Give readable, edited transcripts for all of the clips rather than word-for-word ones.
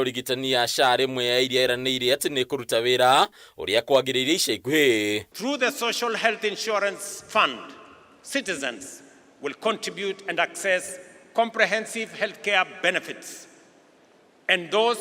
Ũrigitani ya SHA rĩmwe ya iria ĩranĩire atĩ nĩ ĩkũruta wĩra ũrĩa kwagĩrĩire ica ikuhĩ. Through the Social Health Insurance Fund, citizens will contribute and access comprehensive healthcare benefits. And those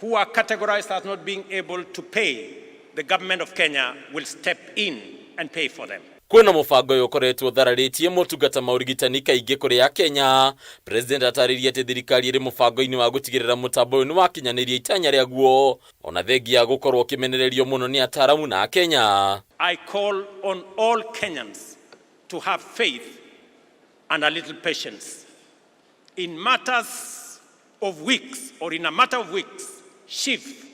who are categorized as not being able to pay, the government of Kenya will step in and pay for them. Kwĩna mũbango ũyũ ũkoretwo ũthararĩtie motungata ma ũrigitani kaingĩ kũrĩ Akenya. President atarĩirie atĩ thirikari ĩrĩ mũbango-inĩ wa gũtigĩrĩra mũtambo ũyũ nĩ wakinyanĩria itanya rĩaguo ona thengia ya gũkorwo ũkĩmenererio mũno nĩ ataramu na Akenya. I call on all Kenyans to have faith and a little patience. In matters of weeks, or in a matter of weeks, SHIF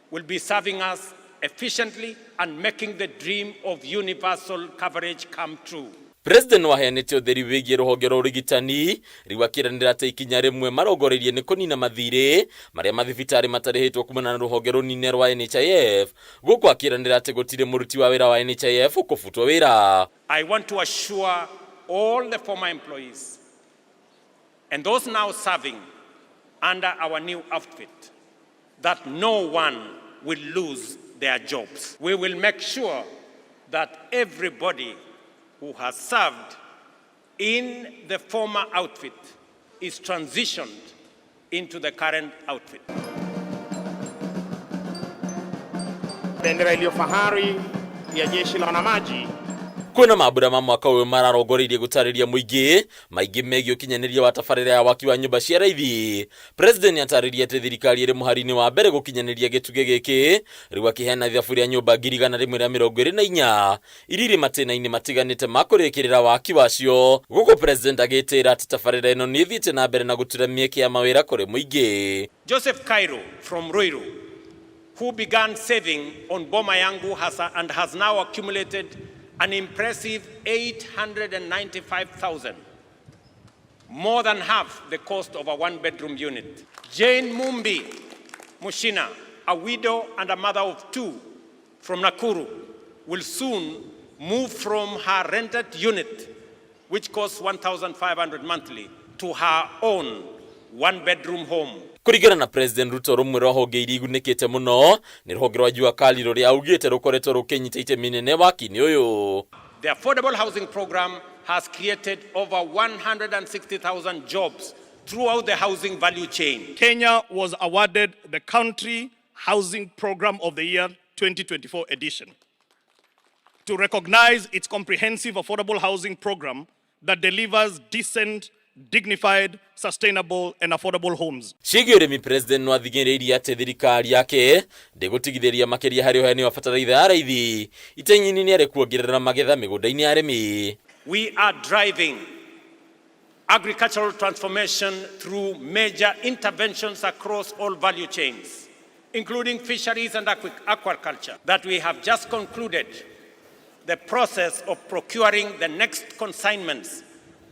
will be serving us efficiently and making the dream of universal coverage come true. President waheanĩte ũtheri wĩgiĩ rũhonge rwa ũrigitani rĩu akĩranĩra atĩ ikinya rĩmwe marongoreirie nĩ kũnina mathirĩ marĩa mathibitarĩ matarĩhĩtwo kumana na rũhonge rũnine rwa NHIF, gũkũ akĩranĩra atĩ gũtirĩ mũruti wa wĩra wa NHIF ũkũbutwo wĩra. I want to assure all the former employees and those now serving under our new outfit that no one will lose their jobs. We will make sure that everybody who has served in the former outfit is transitioned into the current outfit. Bendera iliyo fahari ya jeshi la wanamaji. Kwĩna mambura ma mwaka ũyũ mararongoreirie gũtarĩria mũingĩ maingĩ megiĩ ũkinyanĩria wa tabarĩra ya waki wa nyũmba cia raithi. President nĩatarĩria atĩ thirikari ĩrĩ mũhari-inĩ wa mbere gũkinyanĩria gĩtugĩ gĩkĩ, rĩu akĩheana ithabu rĩa nyũmba 124,000 iria irĩ matĩna-inĩ matiganĩte ma kũrĩkĩrĩra waki wacio, gũkũ President agĩtĩra atĩ tabarĩra ĩno nĩ ĩthiĩte na mbere na gũtura mĩeke ya mawĩra kũrĩ mũingĩ. Joseph Cairo from Ruiru, who began saving on Boma Yangu and has now accumulated an impressive 895,000, more than half the cost of a one-bedroom unit. Jane Mumbi Mushina, a widow and a mother of two from Nakuru, will soon move from her rented unit, which costs 1,500 monthly, to her own one-bedroom home. Kũringana na President Ruto, rũmwe rwa honge iria igunĩkĩte mũno nĩ rũhonge rwa Jua Kali rũrĩa augĩte rũkoretwo rũkĩnyita itemi nene waki-inĩ ũyũ. The affordable housing program has created over 160,000 jobs throughout the housing value chain. Kenya was awarded the Country Housing Program of the Year 2024 edition to recognize its comprehensive affordable housing program that delivers decent, dignified, sustainable and affordable homes. Ciĩgiĩ ũrĩmi, President no athing'ĩrĩirie atĩ thirikari yake ndĩgũtigithĩria makĩria harĩ ũheani wa bataraitha ya raithi, itenya inene arĩ kuongerera magetha mĩgũnda-inĩ ya arĩmi. We are driving agricultural transformation through major interventions across all value chains, including fisheries and aquaculture, that we have just concluded the process of procuring the next consignments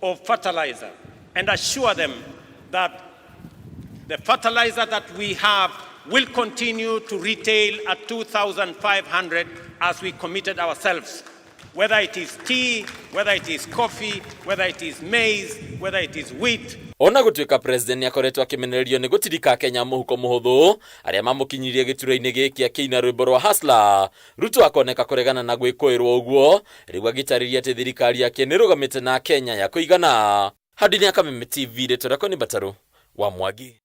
of fertilizer and assure them that the fertilizer that we have will continue to retail at 2,500 as we committed ourselves. Whether it is tea, whether it is coffee, whether it is maize, whether it is wheat. Ona gũtuĩka President nĩakoretwo akĩmenererio nĩ gũtirika Kenya mũhuko mũhũthũ arĩa mamũkinyirie gĩturwa-inĩ gĩkĩ akĩina rwĩmbo rwa Hustler, Ruto akoneka kũregana na gwĩkũĩrwo ũguo, rĩu agĩtarĩria atĩ thirikari yake nĩrũgamĩte na Kenya ya kũigana. Handũ-inĩ ya Kameme TV, rĩtwa rĩakwa nĩ Mbatarũ wa Mwangi.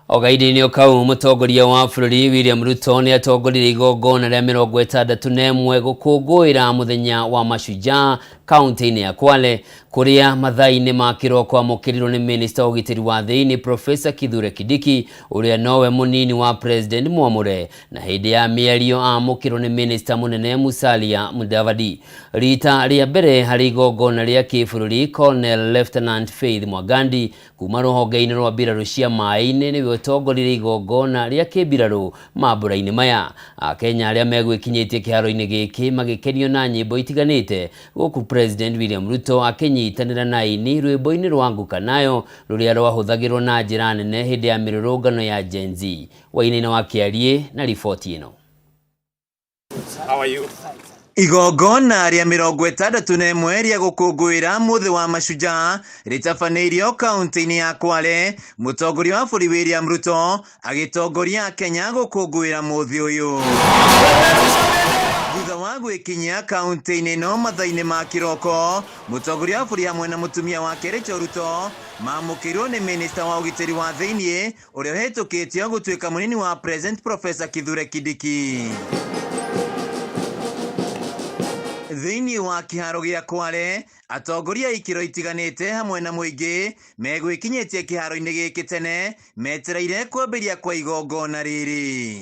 O kahinda-inĩ o kau, mũtongoria wa bũrũri William Ruto nĩ atongoririe igongona rĩa 61 gũkũngũĩra mũthenya wa mashujaa kaunti-inĩ ya Kwale, kũrĩa mathaa-inĩ ma kĩroko amũkĩrirwo nĩ minista wa ũgitĩri wa thĩinĩ Professor Kithure Kindiki, ũrĩa nowe mũnini wa President mwamũre, na hĩndĩ ya mĩario amũkĩrwo nĩ minista mũnene Musalia Mudavadi. Rita rĩa mbere harĩ igongona rĩa kĩbũrũri, Colonel Lieutenant Faith Mwagandi kuma rũhonge-inĩ rwa mbirarũ cia maĩ-inĩ nĩwe ũtongoririe igongona rĩa kĩmbirarũ mambũra-inĩ maya. Akenya arĩa megwĩkinyĩtie kĩharo-inĩ gĩkĩ magĩkenio na nyĩmbo itiganĩte, gũkũ President William Ruto akĩnyitanĩra na aini rwĩmbo-inĩ rwa Anguka Nayo rũrĩa rwahũthagĩrwo na njĩra nene hĩndĩ ya mĩrũrũngano ya Gen Z. Wainaina wa Kĩariĩ na riboti ĩno. How are you? Igongona rĩa 61 rĩa gũkũngũĩra mũthĩ wa mashujaa rĩtabanĩirio kaunti-inĩ ya Kwale. Mũtongoria wa bũrũri William Ruto agĩtongoria Kenya gũkũngũĩra mũthĩ ũyũ. Thutha wa gwĩkinyia kaunti-inĩ ĩno mathaa-inĩ ma kĩroko, mũtongoria wa bũrũri hamwe na mũtumia wake Rachel Ruto mamũkĩirwo nĩ minista wa ũgitĩri wa thĩiniĩ ũrĩa ũhĩtũkĩtio gũtuĩka mũnini wa President Professor Kithure Kindiki. Thĩinĩ wa kĩharo gĩa Kwale, atongoria a ikĩro itiganĩte hamwe na mũingĩ megwĩkinyĩtie kĩharo-inĩ gĩkĩ tene metereire kwambĩrĩria kwa igongona rĩrĩ.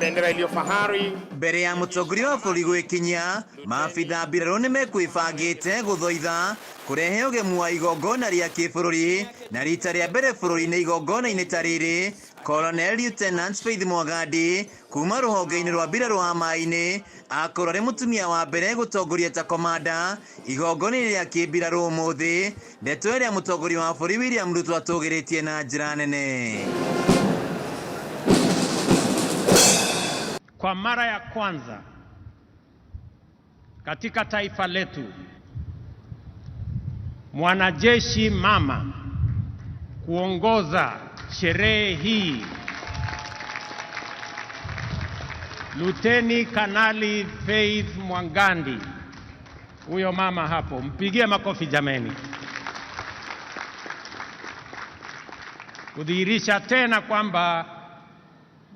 Bendera iliyo fahari. Mbere ya mũtongoria wa bũrũri gwĩkinyia, maabitha mbirarũ nĩ mekwĩbangĩte gũthoitha kũrehe ũgemu wa igongona rĩa kĩbũrũri, na rita rĩa mbere bũrũri-inĩ igongona-inĩ ta rĩrĩ, Colonel Lieutenant Faith Mwagandi kuma rũhonge-inĩ rwa mbirarũ wa maĩ-inĩ akorwo arĩ mũtumia wa mbere gũtongoria ta komanda igongona-inĩ rĩa kĩmbirarũ ũmũthĩ, ndeto ĩrĩa mũtongoria wa bũrũri William Ruto atũgĩrĩtie na njĩra nene. Kwa mara ya kwanza katika taifa letu, mwanajeshi mama kuongoza sherehe hii, Luteni Kanali Faith Mwangandi. Huyo mama hapo, mpigie makofi jameni, kudhihirisha tena kwamba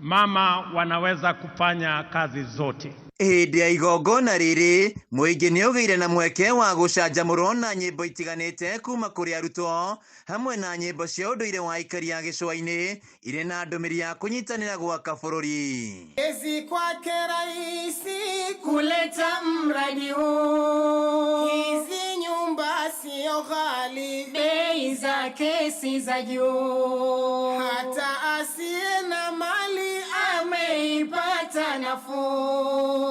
mama wanaweza kufanya kazi zote. Hĩndĩ ya igongona rĩrĩ, mũingĩ nĩ ũgĩire na mweke wa gũcanjamũrwo na nyĩmbo itiganĩte kuma kũrĩ arutwo hamwe na nyĩmbo cia ũndũire wa aikari a gĩcũa-inĩ irĩ na ndũmĩrĩri ya kũnyitanĩra gwaka bũrũri. Ezi kwake raisi kuleta mradi huu, hizi nyumba sio ghali, bei zake si za juu, hata asiye na mali ameipata nafuu.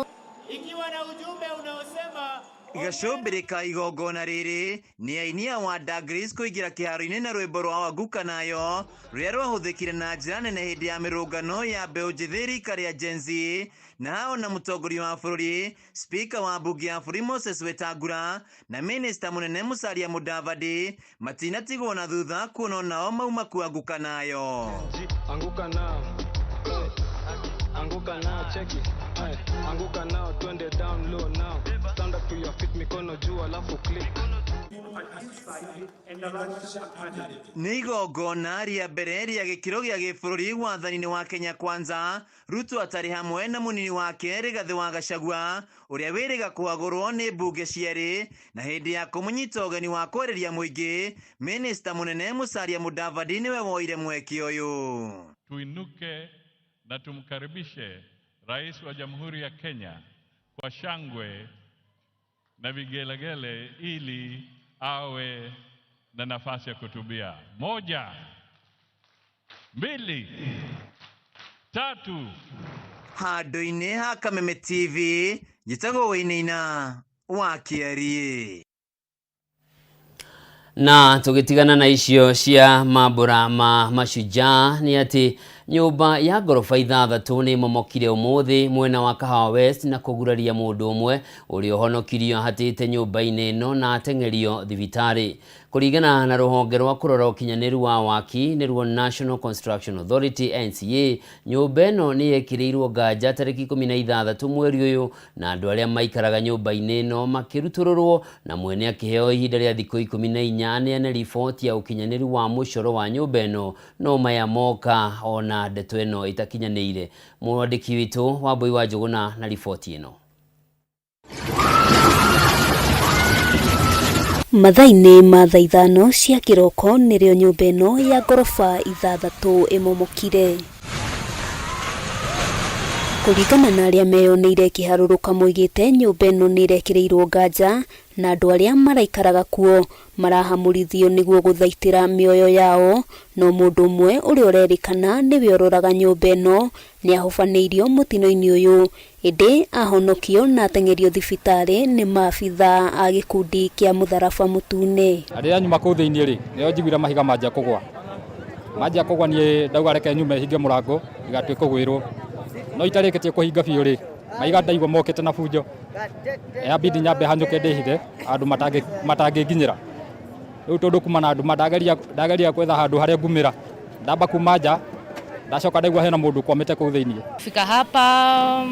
Ikiwa na ujumbe unaosema Gacũmbĩrĩ ka igongona rĩrĩ nĩ aini a Wanda Grace kũingĩra kĩharo-inĩ na rwĩmbo rwa Wanguka nayo rũrĩa rwahũthĩkire na njĩra nene hĩndĩ ya mĩrũngano ya mbeũ njĩthĩ rika rĩa Gen Z, na hao na mũtongoria wa bũrũri, spika wa mbunge ya bũrũri Moses Wetangula na minista mũnene Musalia Mudavadi matinatigwo na thutha kuona onao mauma kuanguka nayo. Anguka nao. Anguka nao, cheki. Anguka nao, twende down low now. Stand up to your feet, mikono juu alafu click. Nĩ igongona rĩa mbere rĩa gĩkĩro gĩa gĩbũrũri wathani-inĩ wa Kenya Kwanza, Ruto atarĩ hamwe na mũnini wake Rigathĩ wa Gachagua ũrĩa wĩrĩga kũhagũrwo nĩ mbunge cierĩ, na hĩndĩ ya kũmũnyita ũgeni wa kwarĩria mũingĩ, minista mũnene Musalia Mudavadi nĩwe woire mweke ũyũ. Tuinuke na tumkaribishe Rais wa Jamhuri ya Kenya kwa shangwe na vigelegele ili awe na nafasi ya kuhutubia. 1, 2, 3. Handũ-inĩ ha Kameme TV, njĩtagwo Wainaina wa Kĩariĩ. Na tũgĩtigana na icio cia mambũra ma mashujaa nĩ atĩ nyũmba ya ngoroba 6 nĩ ĩmomokire ũmũthĩ mwena wa Kahawa West na kũguraria mũndũ ũmwe ũrĩa ũhonokirio ahatĩte nyũmba-inĩ ĩno na ateng'erio thibitarĩ. Kũringana na rũhonge rwa kũrora ũkinyanĩru wa waki nĩruo National Construction Authority NCA, nyũmba ĩno nĩ yekĩrĩirwo nganja tarĩki 16 mweri ũyũ na andũ arĩa maikaraga nyũmba-inĩ ĩno makĩrutũrũrwo na mwene akĩheo ihinda rĩa thikũ 14 aneane riboti ya ũkinyanĩru wa mũcoro wa nyũmba ĩno, no maya moka ona ndeto ĩno ĩtakinyanĩire. Mwandĩki witũ Wambui wa Njũgũna na riboti ĩno. Mathaa-inĩ ma thaa 5 cia kĩroko nĩrĩo nyũmba ĩno ya ngoroba 6 ĩmomokire. Kũringana na arĩa meyoneire kĩharũrũka moigĩte nyũmba ĩno nĩ ĩrekĩrĩirwo nganja na andũ arĩa maraikaraga kuo marahamũrithio nĩguo gũthaitĩra mĩoyo yao, no mũndũ ũmwe ũrĩa ũrerĩkana nĩwe ũroraga nyũmba ĩno nĩ ahobanĩirio mũtino-inĩ ũyũ, ĩndĩ ahonokio na ateng'erio thibitarĩ nĩ maabithaa a gĩkundi kĩa mũtharaba mũtune. Rĩrĩa nyuma kũu thĩinĩ rĩ, nĩo njiguire mahiga manjia kũgwa. Manjia kũgwa niĩ ndauga reke nyume hinge mũrango ndigatuĩke kũgwĩrwo. No itarĩkĩtie kũhinga biũ rĩ, Mahiga ndaigua mokĩte na bunjo, yabidi nyambe hanyũke ndĩhithe andũ matangĩnginyĩra. Rĩu tondũ kuma na nduma ndageria gwetha handũ harĩa ngumĩra, ndamba kuma nja ndacoka ndaigua hena mũndũ kwamĩte kũu thĩinĩ. Fika hapa,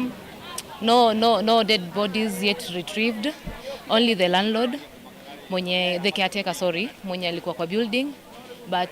no dead bodies yet retrieved, only the landlord mwenye, the caretaker, sorry, mwenye alikuwa kwa building, but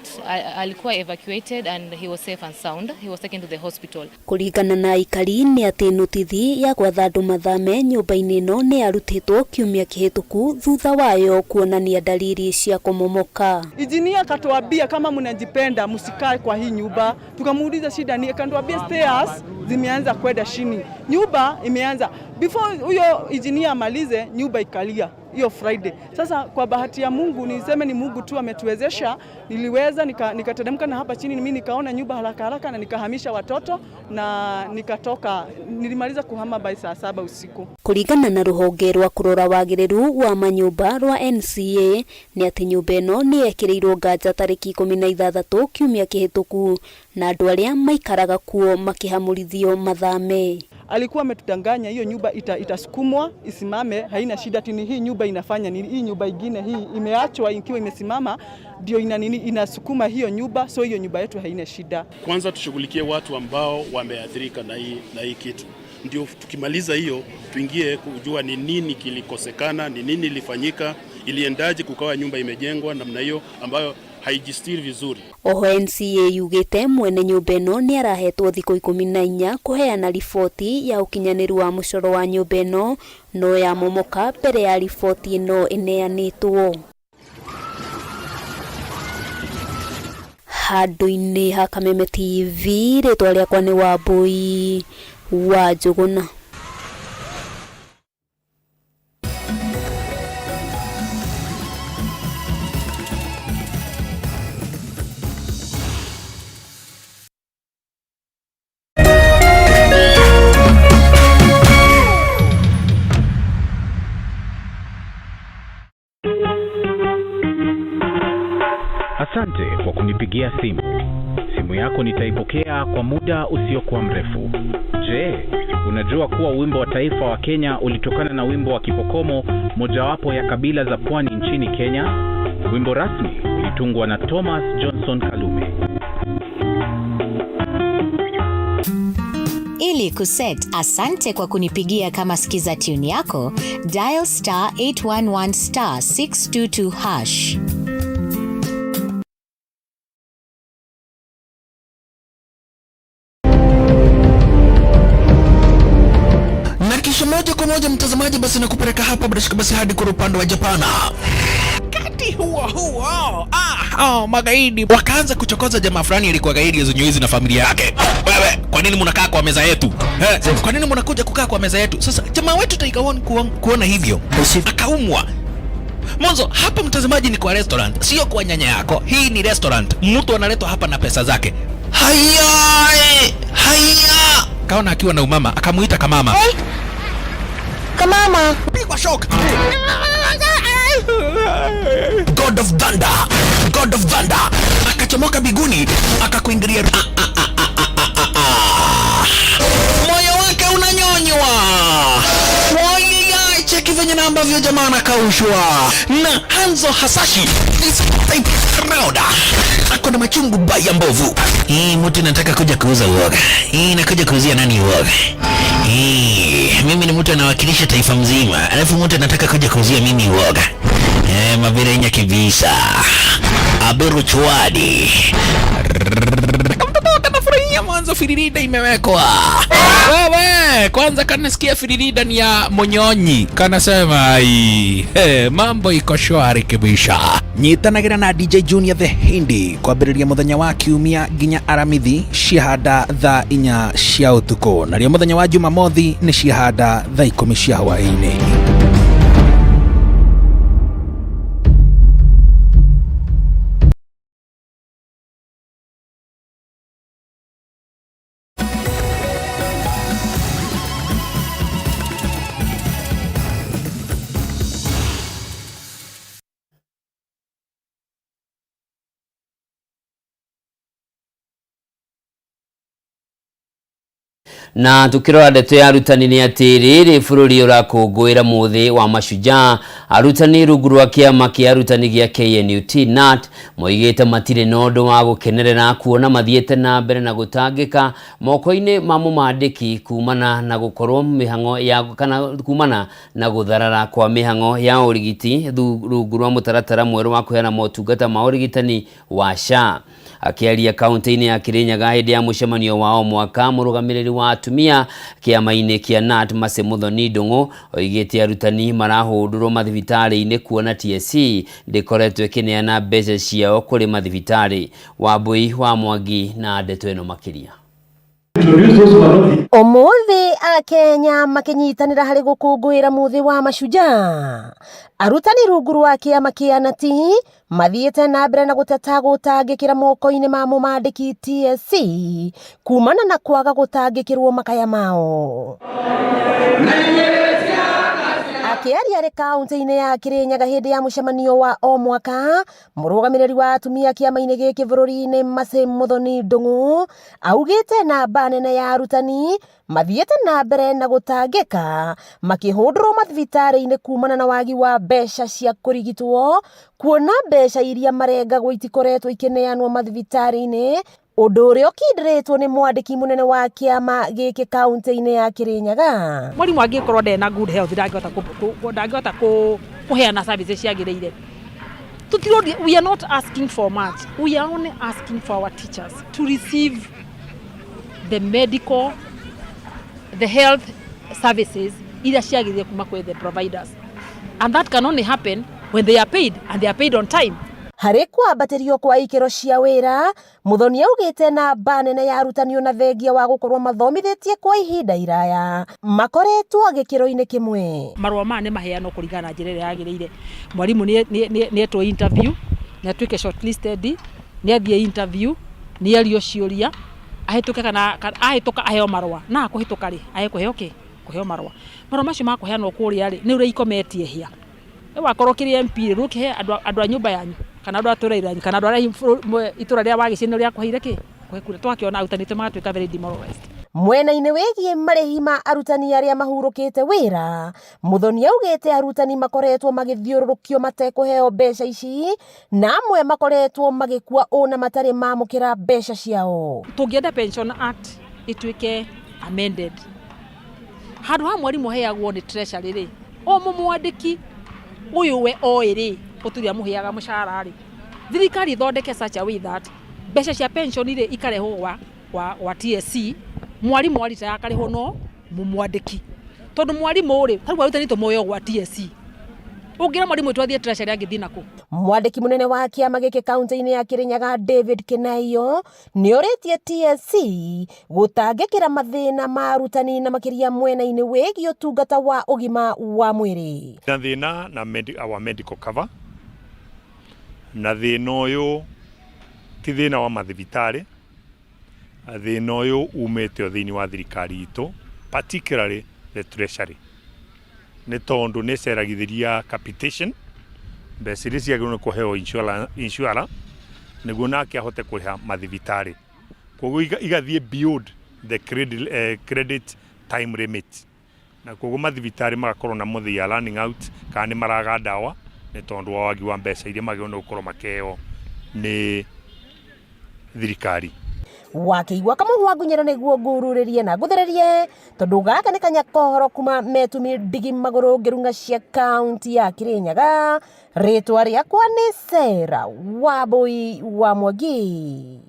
alikuwa evacuated and he was safe and sound. He was taken to the hospital. Kũringana na aikari nĩ atĩ notithi ya gwatha andũ mathame nyũmba-inĩ ĩno nĩ yarutĩtwo kiumia kĩhĩtũku thutha wayo kuonania dalili cia kũmomoka. Injinia akatuambia kama mnajipenda msikae kwa hii nyumba. Tukamuuliza shida ni, akatuambia stairs zimeanza kwenda chini. Nyumba imeanza before huyo injinia amalize, nyumba ikalia hiyo Friday. Sasa kwa bahati ya Mungu, niseme ni Mungu tu ametuwezesha, niliweza nikateremka na hapa chini, mimi nikaona nyumba haraka haraka na nikahamisha watoto na nikatoka. Nilimaliza kuhama by saa 7 usiku. Kũringana na rũhonge rwa kũrora wagĩrĩru wa manyũmba rwa NCA nĩ atĩ nyũmba ĩno nĩ yekĩrĩirwo nganja tarĩki 16 kiumia kĩhĩtũku na andũ arĩa maikaraga kuo makĩhamũrithio mathame. Alikuwa ametudanganya hiyo nyumba itasukumwa isimame, haina shida. Tini hii nyumba inafanya nini? Hii nyumba ingine hii imeachwa ikiwa imesimama ndio ina nini, inasukuma hiyo nyumba, so hiyo nyumba yetu haina shida. Kwanza tushughulikie watu ambao wameathirika na hii kitu, ndio tukimaliza hiyo tuingie kujua ni nini kilikosekana, ni nini ilifanyika, iliendaje kukawa nyumba imejengwa namna hiyo ambayo haijistiri vizuri. Oho NCA yugite mwene nyumba ĩno nĩ arahetwo thikũ 14 kũheana riboti ya ũkinyanĩru wa mũcoro wa nyũmba ĩno no yamomoka mbere ya riboti ĩno ĩneanĩtwo. Handũ-inĩ ha Kameme TV, rĩtwa rĩakwa nĩ Wambui wa Njũgũna. Asante kwa kunipigia simu. Simu yako nitaipokea kwa muda usiokuwa mrefu. Je, unajua kuwa wimbo wa taifa wa Kenya ulitokana na wimbo wa Kipokomo, mojawapo ya kabila za pwani nchini Kenya? Wimbo rasmi ulitungwa na Thomas Johnson Kalume. Ili kuset asante kwa kunipigia kama skiza tune yako, dial star 811 star 622 hash. Na kisha moja kwa moja mtazamaji, basi nakupeleka hapa bila shaka basi hadi kwa upande wa Japana. Wakati huo huo, magaidi wakaanza kuchokoza jamaa fulani alikuwa gaidi ya na familia yake. Wewe, kwa nini mnakaa kwa meza yetu? Kwa nini mnakuja kukaa kwa meza yetu? Sasa jamaa wetu Tiger One kuona hivyo akaumwa. Mwanzo hapa mtazamaji ni kwa restaurant, sio kwa nyanya yako. Hii ni restaurant. Mtu analetwa hapa na pesa zake. Haya, haya. Kaona akiwa na umama, akamuita kamama. Hey. Kamama. Pigwa shock. God of Thunder, God of Thunder. Akachomoka biguni, akakuingilia. Moyo wake unanyonywa. Wai, cheki venye na ambavyo jamaa anakaushwa. Na Hanzo Hasashi this type round. Ako na machungu baya mbovu. Hii mtu nataka kuja kuuza uoga. Hii nakuja kuuzia nani uoga? Hii mimi ni mtu anawakilisha taifa mzima. Alafu mtu anataka kuja kuuzia mimi uoga. Mabirenya kibisa. Aberu chwadi. Kamtoto kanafurahia mwanzo firirida imewekwa. Wewe, kwanza kanasikia firirida ni ya Monyonyi. Kanasema ai, mambo iko shwari kibisha. Nyitanagira na DJ Junior the Hindi kwambĩrĩria mũthenya wa kiumia nginya Aramithi ciahanda thaa 4 cia ũtukũ, narĩo mũthenya wa Jumamothi nĩ ciahanda thaa 10 cia hwaĩ-inĩ. Na tukirora ndeto ya arutani ni ati riri bururi urakũngũĩra mũthĩ wa mashujaa, arutani rungu rwa kĩama kĩa arutani gĩa KNUT KNUT moigĩte matirĩ na ũndũ wa gũkenerera kuona mathiĩte na mbere na gũtangĩka moko-inĩ ma mũmandĩki kumana na gũkorwo mĩhang'o ya kana kumana na gũtharara kwa mĩhang'o ya ũrigiti rungu rwa mũtaratara mwerũ wa kũheana motungata ma ũrigitani wa SHA. Akiaria kaunti-inĩ ya Kirinyaga hĩndĩ ya mũcemanio wa o mwaka, mũrũgamĩrĩri wa atumia kĩama-inĩ kĩa KNUT Mercy Muthoni Ndung'u oigĩte arutani marahũndũrwo mathibitarĩ-inĩ kuona TSC ndĩkoretwo ĩkĩneana mbeca ciao kũrĩ mathibitarĩ. Wambui wa Mwangi na ndeto ĩno makĩria. Ũmũthĩ Akenya makĩnyitanĩra harĩ gũkũngũĩra mũthĩ wa mashujaa, arutani rungu rwa kĩama kĩa KNUT mathiĩte na mbere na gũteta gũtangĩkĩra moko-inĩ ma mũmandĩki TSC kumana na kwaga gũtangĩkĩrwo makaya mao. Akĩaria arĩ kaunti-inĩ ya Kirinyaga hĩndĩ ya mũcemanio wa o mwaka, mũrũgamĩrĩri wa atumia kĩama-inĩ gĩkĩ bũrũri-inĩ Mercy Muthoni Ndung'u augĩte namba nene ya arutani mathiĩte na mbere na gũtangĩka makĩhũndũrwo mathibitarĩ-inĩ kumana na wagi wa mbeca cia kũrigitwo, kuona mbeca iria marengagwo itikoretwo ikĩneanwo mathibitarĩ-inĩ, ũndũ ũrĩa ũkindĩrĩtwo nĩ mwandĩki mũnene wa kĩama gĩkĩ kaunti-inĩ ya Kirinyaga. Mwarimu angĩkorwo ndarĩ na good health ndangĩhota kũheana services ciagĩrĩire. We are not asking for much. We are only asking for our teachers to receive the medical, the health services iria ciagĩrĩire kuma kwĩ the providers. And that can only happen when they are paid, and they are paid on time. Harĩ kwambatĩrio kwa ikĩro cia wĩra, Muthoni augĩte namba nene ya arutani ona thengia wa gũkorwo mathomithĩtie kwa ihinda iraya makoretwo gĩkĩro-inĩ kĩmwe. Marũa maya nĩ maheanwo kũringana na njĩra ĩrĩa yagĩrĩire. Mwarimũ nĩ etwo interview, nĩ atuĩke shortlisted, nĩ athiĩ interview, nĩ ario ciũria, ahĩtũke kana ahĩtũka aheo marũa, na akũhĩtũka rĩ, ahe kũheo kĩ? Kũheo marũa. Marũa macio ma kũheanwo kũrĩa rĩ, nĩ ũrĩa ikometie hĩa. Wakorwo ũkĩrĩ MP rĩ, ũkĩhe andũ a nyũmba yanyu kana andũ a itũra rĩanyu kana andũ arĩa itũra rĩa Wagĩcĩ nĩ rĩakũheire kĩ? Kũhe kura. Twakĩona arutani aitũ magatuĩka very demoralized. Mwena-inĩ wĩgiĩ marĩhi ma arutani arĩa mahurũkĩte wĩra, Muthoni augĩte arutani makoretwo magĩthiũrũrũkio matekũheo mbeca ici na amwe makoretwo magĩkua ũna matarĩ mamũkĩra mbeca ciao. Tũngĩenda Pension Act ĩtuĩke amended, handũ ha mwarimũ aheagwo nĩ treasury rĩ, o mũmwandĩki ũyũ we oĩ rĩ, ũtũria mũheaga mũcara rĩ, thirikari ĩthondeke such a way that mbeca cia pension rĩ ikarehwo wa TSC, mwarimũ aritaya akarĩhwo no mũmwandĩki, tondũ mwarimũ rĩ, tarĩu arutani tũmoyo gwa TSC, ũngĩra mwarimũ witũ athiĩ treasury angĩthiĩ nakũ? Mwandĩki mũnene wa kĩama gĩkĩ kaunti-inĩ ya Kirinyaga David Kĩnaio nĩorĩtie TSC gũtangĩkĩra mathĩna ma arutani na makĩria mwena-inĩ wĩgiĩ ũtungata wa ũgima wa mwĩrĩ. Na thĩna na our medical cover, na thĩna ũyũ ti thĩna wa mathibitarĩ, thĩna ũyũ umĩte o thĩinĩ wa thirikari itũ, particularly the treasury, nĩ tondũ nĩ ĩceragithĩria capitation mbeca iria ciagĩrĩirwo nĩ kũheo insurer nĩguo nake ahote kũrĩha mathibitarĩ, koguo igathiĩ beyond the credit time limit, na koguo mathibitarĩ magakorwo namo they are running out kana nĩ maraga ndawa nĩ tondũ wa wagi wa mbeca iria magĩrĩirwo nĩ gũkorwo makĩheo nĩ thirikari. Wakĩigua kamũhwa ngunyĩra nĩguo ngururĩrie na ngũthererie, tondũ gaka nĩ kanya kohoro kuma metumi ndigi magũrũ ngĩrung'a cia kaunti ya Kirinyaga. Rĩtwa rĩakwa nĩ Sarah Wambui wa Mwangi.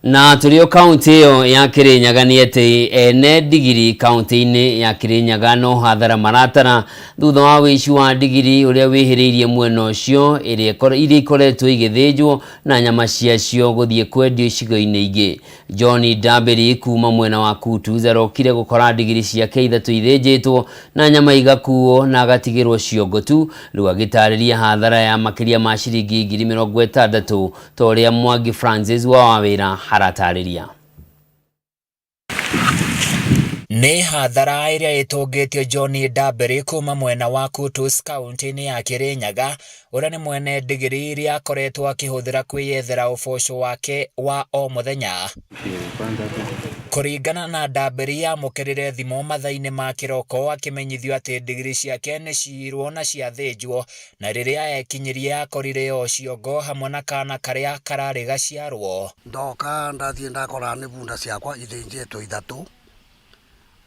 Na tũrĩ o kaunti ĩyo ya Kirinyaga nĩ atĩ ene ndigiri kaunti-inĩ ya Kirinyaga no hathara maratara thutha wa wĩici wa ndigiri ũrĩa wĩhĩrĩirie mwena ũcio iria ikoretwo igĩthĩnjwo na nyama ciacio gũthiĩ kwendio icigo-inĩ ingĩ. John Ndambĩri kuma mwena wa Kutus arokire gũkora ndigiri ciake ithatũ ithĩnjĩtwo na nyama igakuo na agatigĩrwo ciongo tu, rĩu agĩtarĩria hathara ya makĩria ma ciringi 60,000 ta ũrĩa Mwangi Francis wa Wawĩra haratarĩria. Nĩ hathara ĩrĩa ĩtũngĩtio John Ndambĩri kuma mwena wa Kutus kaunti-inĩ ya Kirinyaga, ũrĩa nĩ mwene ndigiri iria akoretwo akĩhũthĩra kwĩyethera ũboco wake wa o mũthenya. Kũringana na Ndambĩri amũkĩrire thimũ mathaa-inĩ ma kĩroko akĩmenyithio atĩ ndigiri ciake nĩ ciirwo na ciathĩnjwo na rĩrĩa ekinyirie akorire o ciongo hamwe na kana karĩa kararĩ gaciarwo. Ndoka ndathiĩ ndakora nĩ bunda ciakwa ithĩnjĩtwo ithatũ,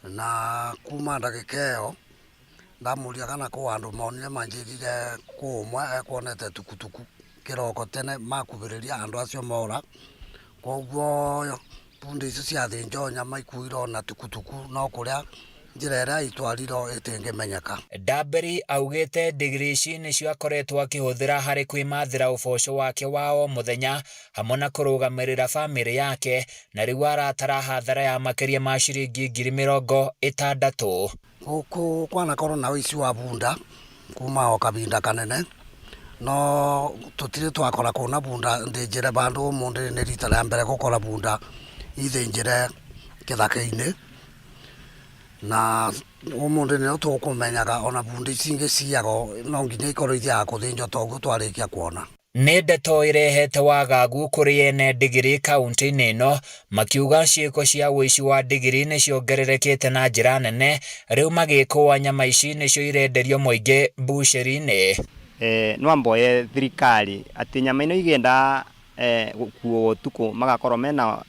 na kuma ndagĩka ĩyo ndamũria kana kwĩ andũ monire manjĩrire kwĩ ũmwe ekuonete tukutuku kĩroko tene makubĩrĩria andũ acio mora, koguo bunda icio ciathĩnjwo nyama ikuirwo na tukutuku no kũrĩa njĩra ĩrĩa itwarirwo ĩtĩngĩmenyeka. Ndambĩri augĩte ndigiri ici nĩcio akoretwo akĩhũthĩra harĩ kwĩmathĩra ũboco wake wa o mũthenya hamwe na kũrũgamĩrĩra bamĩrĩ yake na rĩu aratara hathara ya makĩria ma ciringi 60,000. Gũkũ kwanakorwo na ũici wa bunda kuma o kabinda kanene no tũtirĩ twakora kũna bunda thĩnjĩre bandũ ũmũthĩ nĩ rita rĩa mbere gũkora bunda ithĩnjĩre kĩthaka-inĩ na ũmũthĩ nĩho tũkũmenyaga ona bunda ici ingĩ ciagwo no nginya ikorwo ithiaga kũthĩnjwo toguo twarĩkia kuona. Nĩ ndeto ĩrehete wagagu kũrĩ ene ndigiri kaunti-inĩ ĩno makiuga ciĩko cia ũici wa ndigiri nĩ ciongererekete na njĩra nene rĩu magĩkũa nyama ici nĩcio irenderio mũingĩ mbucĩri-inĩ. No mboye thirikari atĩ nyama ino igenda gũkuo ũtukũ magakorwo mena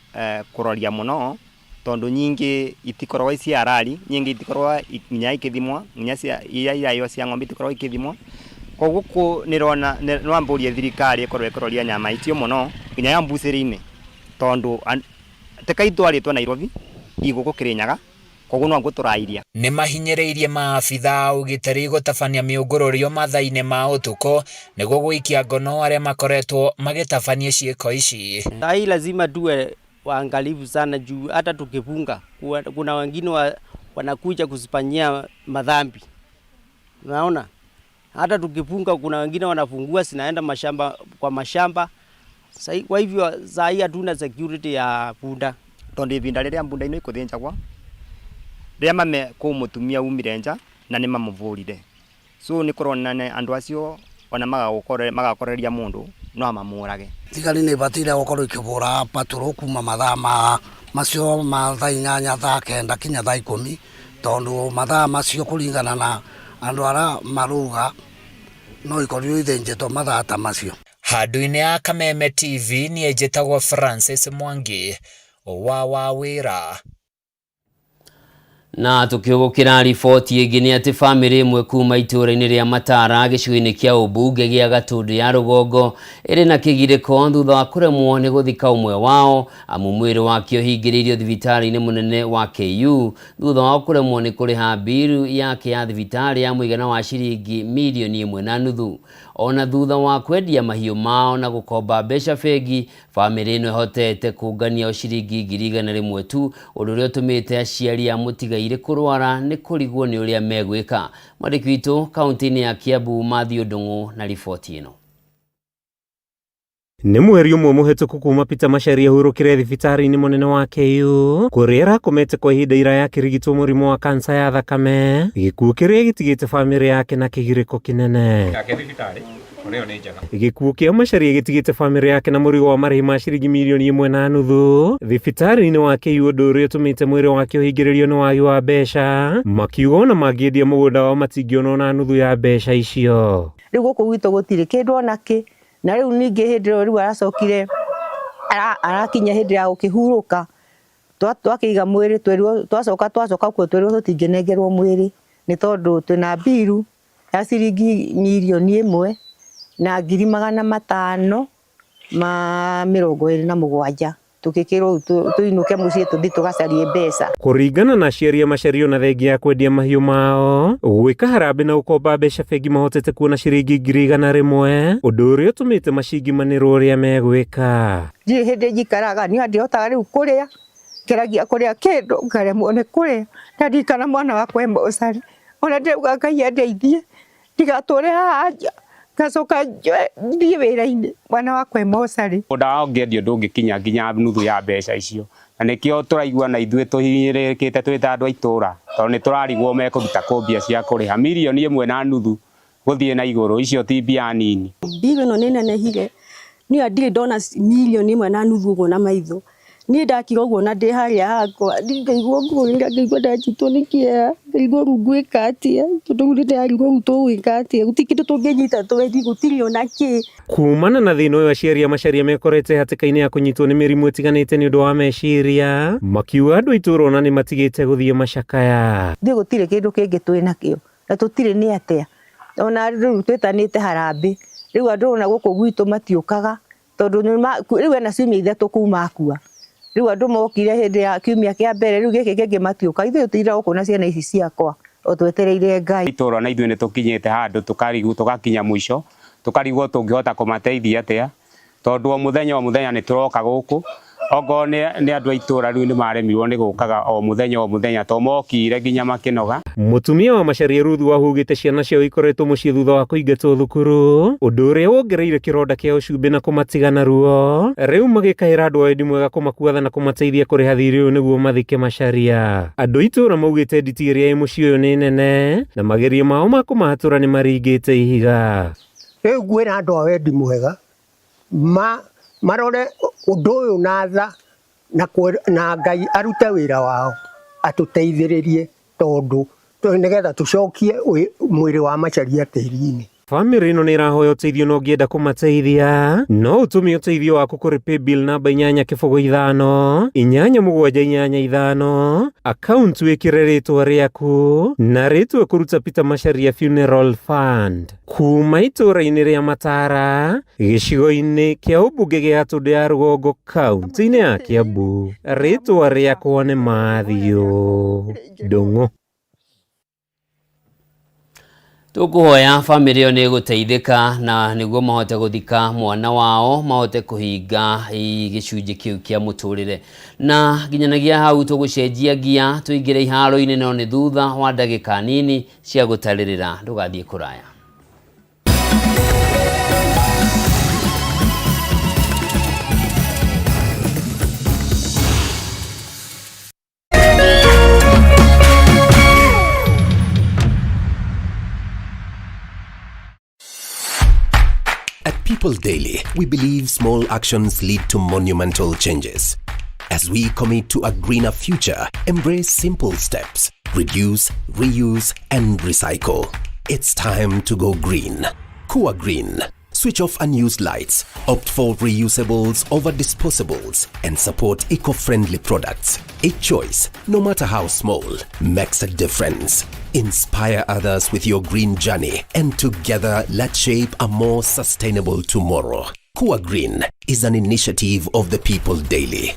kũroria mũno tondu nyingĩ itikoragwo i cia rari nyingĩ itikoragwo nginya ikĩthimwo nginya cia iria irarĩo cia ng'ombe itikoragwo ikĩthimwo koguo kũ nĩrona no mbũrie thirikari ĩkorwo ĩkĩroria nyama icio mũno nginya ya mbucĩrĩ-inĩ tondu teka itwarĩtwo Nairobi igũkũ Kĩrĩnyaga koguo no tũrairia. Nĩ mahinyĩrĩirie maabitha a ũgitĩri gũtabania mĩũngũrũrio mathaa-inĩ ma ũtukũ nĩguo gũikia ngono arĩa makoretwo magĩtabania ciĩko ici. Hii lazima tuwe waangalifu sana juu hata tukifunga kuna wengine wanakuja kuzifanyia madhambi. Unaona? Hata tukifunga kuna wengine wanafungua zinaenda mashamba kwa mashamba. Kwa hivyo saa hii hatuna security ya bunda. Tondu ibinda riria bunda ino ikuthinjagwa riria mame ku mutumia umire nja na ni mamuvurire. So ni kuronana andu acio ona magakoreria mundu no mamurage. Thigari nĩ ibataire gũkorwo ikĩbũra patrol kuma mathaa ma macio ma thaa 8 thaa 9 kinya thaa 10 tondu mathaa macio kũringana na andũ arĩa maruga no ikorirwo ithĩnjĩtwo mathaa ta macio. Handũ-inĩ ya Kameme TV niĩ njĩtagwo Francis Mwangi wa Wawĩra. Na tukiugukira riboti ĩngĩ nĩ atĩ bamĩrĩ ĩmwe kuma itũũra-inĩ rĩa Matara gĩcigo-inĩ kĩa ũmbunge gĩa Gatũndũ ya rũgongo ĩrĩ na kĩgirĩko thutha wa kũremwo nĩ gũthika ũmwe wao amu mwĩrĩ wake ũhingĩrĩirio thibitarĩ-inĩ mũnene wa KU thutha wao kũremwo nĩ kũrĩha mbiru yake ya thibitarĩ ya mũigana wa ciringi 1.5 milioni. Ona thutha wa kwendia mahiũ mao na gũkomba mbeca bengi, bamĩrĩ ĩno ĩhotete kũngania o ciringi 100,000 tu, ũndũ ũrĩa ũtũmĩte aciari a mũtigairĩ kũrwara nĩ kũrigwo nĩ ũrĩa megwĩka. Mwandĩki witũ kaunti-inĩ ya Kiambu Matthew Ndung'u na riboti ĩno. Nĩ mweri ũmwe mũhetũku kuma Peter Macharia ahurũkire thibitarĩ-inĩ mũnene wa KU kũrĩa arakomete kwa ihinda iraya akĩrigitwo mũrimũ wa kansa ya thakame, gĩkuũ kĩrĩa gĩtigĩte bamĩrĩ yake na kĩgirĩko kĩnene. Gĩkuũ kĩa Macharia gĩtigĩte bamĩrĩ yake na mũrigo wa marĩhi ma ciringi 1.5 milioni thibitarĩ-inĩ wa KU, ũndũ ũrĩa ũtũmĩte mwĩrĩ wake ũhingĩrĩrio nĩ wagi wa mbeca, makiuga ona mangĩendia mũgũnda wao matingĩona ona nuthu ya mbeca icio. Rĩu gũkũ gwitũ gũtirĩ kĩndũ ona kĩ, na rĩu ningĩ hĩndĩ ĩyo rĩu aracokire arakinya hĩndĩ ya gũkĩhurũka, twakĩiga mwĩrĩ twerirwo, twacoka kuo twerirwo tũtingĩnengerwo mwĩrĩ nĩ tondũ twĩna mbiru ya ciringi 1,527,000 tukikirwo tuinuke mucii tuthi tugacarie mbeca. Kũringana na aciari a Macharia ona thengia ya kwendia mahiũ mao, gwĩka harambee na gũkomba mbeca bengi mahotete kuona ciringi 100,000, ũndũ ũrĩa ũtũmĩte macingimanĩrwo ũrĩa megwĩka. Ndirĩ hĩndĩ njikaraga niĩ ndihotaga rĩu kũrĩa, ngeragia kũrĩa kĩndũ ngaremwo nĩ kũrĩa, na ndirikana mwana wakwa e mocarĩ, ona ndĩrauga Ngai andeithie ndigatũre haha nja ngacoka njoe thiĩ wĩra-inĩ mwana wakwa e mocarĩ. Mũgũnda wao ũngĩendio ndũngĩkinya nginya nuthu ya mbeca icio, na nĩkĩo tũraigua na ithuĩ tũhinyĩrĩrĩkĩte twĩ ta andũ a itũũra, tondũ nĩ tũrarigwo mekũruta kũ mbia cia kũrĩha 1.5 milioni gũthiĩ na igũrũ, icio ti mbia nini. Mbiru ĩno nĩ nenehire, niĩ ndirĩ ndona 1.5 milioni ũguo na maitho, Niĩ ndakira ũguo na ndĩ harĩa hakwa, niĩ ngaigua ngũrĩra, ngaigua ndanyitwo nĩ kĩeha, ngaigua rĩu ngwĩka atĩa, tondũ rĩu nĩ ndĩrarigwo rĩu tũgwĩka atĩa, gũtirĩ kĩndũ tũngĩnyita twendi, gũtirĩ ona kĩ. Kumana na thĩna ũyũ aciari a Macharia mekorete hatĩka-inĩ ya kũnyitwo nĩ mĩrimũ ĩtiganĩte nĩ ũndũ wa meciria, makiuga andũ a itũũra ona nĩ matigĩte gũthiĩ macakaya. Ithuĩ gũtirĩ kĩndũ kĩngĩ twĩ nakĩo, na tũtirĩ nĩ atĩa, ona rĩu twĩtanĩte harambĩ, rĩu andũ ona gũkũ gwitũ matiũkaga, tondũ rĩu ena ciumia ithatũ kuma akua, rĩu andũ mokire hĩndĩ ya kiumia kĩa mbere, rĩu gĩkĩ kĩngĩ matiũka, ithuĩ tũtindaga gũkũ na ciana ici ciakwa o twetereire Ngai. Itũra na ithuĩ nĩ tũkinyĩte handũ tũkarigwo tũgakinya mũico, tũkarigwo tũngĩhota kũmateithia atĩa, tondũ o mũthenya o mũthenya nĩ tũroka gũkũ, okorwo nĩ andũ a itũra rĩu nĩ maremirwo nĩ gũkaga o mũthenya o mũthenya, tondũ mokire nginya makĩnoga. Mũtumia wa Macharia Ruth Wahu augĩte ciana ciao ikoretwo mũciĩ thutha wa kũingatwo thukuru, ũndũ ũrĩa wongereire kĩronda kĩao cumbĩ na kũmatiga na ruo, rĩu magĩkaĩra andũ a wendi mwega kũmakuatha na kũmateithia kũrĩha thirĩ ũyũ nĩguo mathike Macharia. Andũ a itũũra maugĩte nditi ĩrĩa ĩ mũciĩ ũyũ nĩ nene na magerio mao ma kũmahatũra nĩ maringĩte ihiga. Rĩu ngwĩra andũ a wendi mwega marore ũndũ ũyũ na tha na Ngai arute wĩra wao atũteithĩrĩrie tondũ nĩgetha tũcokie mwĩrĩ wa Macharia tĩri-inĩ. Bamĩrĩ ĩno nĩ ĩrahoya ũteithio na ũngĩenda kũmateithia no ũtũme ũteithio waku kũrĩ paybill namba 8 0 5 8 7 8 5, akaunti wĩkĩre rĩtwa rĩaku na rĩtwa kũruta Peter Macharia Funeral Fund. Kuma itũũra-inĩ rĩa Matara, gĩcigo-inĩ kĩa ũmbunge gĩa Gatũndũ ya Rũgongo, kaunti-inĩ ya Kiambu, rĩtwa rĩakwa nĩ Mathiũ Ndung'u. Tũkũhoya bamĩrĩ ĩyo nĩ ĩgũteithĩka na nĩguo mahote gũthika mwana wao, mahote kũhinga gĩcunjĩ kĩu kĩa mũtũrĩre. Na nginyanagia hau tũgũcenjia ngia tũingĩre iharo-inĩ, no nĩ thutha wa ndagĩka nini cia gũtarĩrĩra. Ndũgathiĩ kũraya. At People Daily, we believe small actions lead to monumental changes. As we commit to a greener future, embrace simple steps: reduce, reuse, and recycle. It's time to go green. Kua Green. Switch off unused lights, opt for reusables over disposables, and support eco friendly products. Each choice, no matter how small, makes a difference. Inspire others with your green journey, and together let's shape a more sustainable tomorrow. Kua Green is an initiative of the People Daily.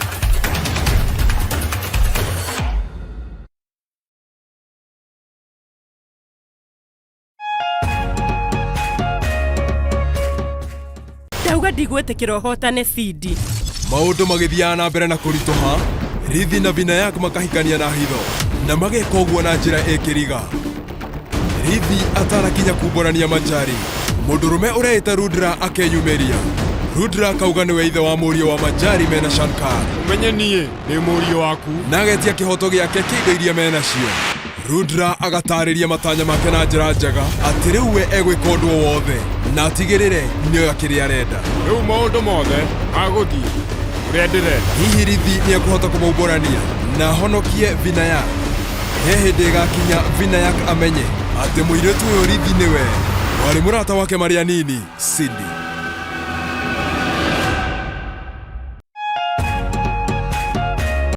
Ndauga ndigwĩtĩkĩra ũhotane Sidi. Maũndũ magĩthiaga na mbere na kũritũha, Rithi na Vinayak makahikania na hitho na mageka ũguo na njĩra ĩkĩriga. Rithi atanakinya kumbũrania Manjari, mũndũrũme ũreĩta Rudra akeyumĩria. Rudra akauga nĩwe ithe wa mũriũ wa Manjari mena Shankar. Ũmenye niĩ ndĩ mũriũ waku. Na agetia kĩhoto gĩake kĩa indo iria menacio. Rudra agatarĩria matanya make na njĩra njega atĩ rĩu we egwĩka ũndũ o wothe na atigĩrĩre nĩoya kĩrĩa arenda. Rĩu maũndũ mothe magũthiĩ ũrĩa ndĩrenda. Hihi Rithi nĩ ekũhota kũmaumbũrania na ahonokie Vinayak? He hĩndĩ ĩgakinya Vinayak amenye atĩ mũirĩtu ũyũ Rithi nĩwe warĩ mũrata wake marĩ anini Cindy.